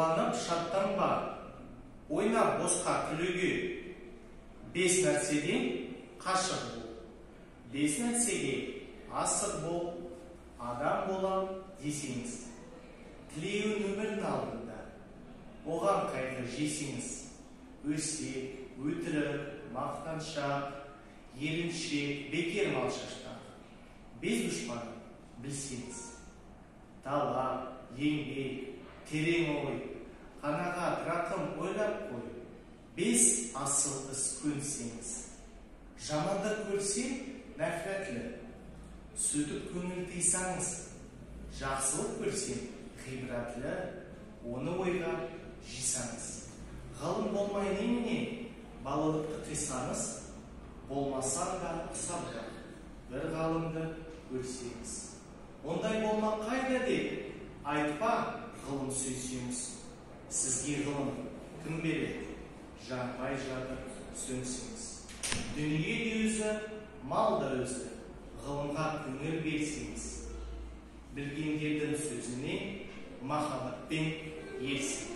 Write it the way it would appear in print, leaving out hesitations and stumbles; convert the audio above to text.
Қуанып шаттанба, ойнап босқа күлуге. Бес нәрседен қашық бол, бес нәрсеге асық бол, адам болам десеңіз. Тілеуін өмірдің алдында, оған қайғы жесеңіз. Өсек, өтірік, мақтаншақ, еріншек, бекер мал шашпақ. Бес дұшпан білсеңіз. Талап, еңбек, терең ой, қанағат, рақым ойлап қой. Бес асыл іс көнсеңіз. Жамандық көрсе нәфрәтлі, сөйтіп көңіл тыйсаңыз. Жақсылық көрсең ғибратлы, оны ойға жисаңыз. Ғылым болмай немене, балалықты қисаңыз, болмасаң да ұқсап бақ, бір ғалымды көрсеңіз. Ондай болмақ қайда деп, айтпа ғылым сүйсеңіз. Сізге ғылым кім береді, жанбай жатып сөнсеңіз. Дүние де өзі, мал да өзі, ғылымға көңіл берсеңіз. Білгендердің сөзіне махаббатпен ерсеңіз.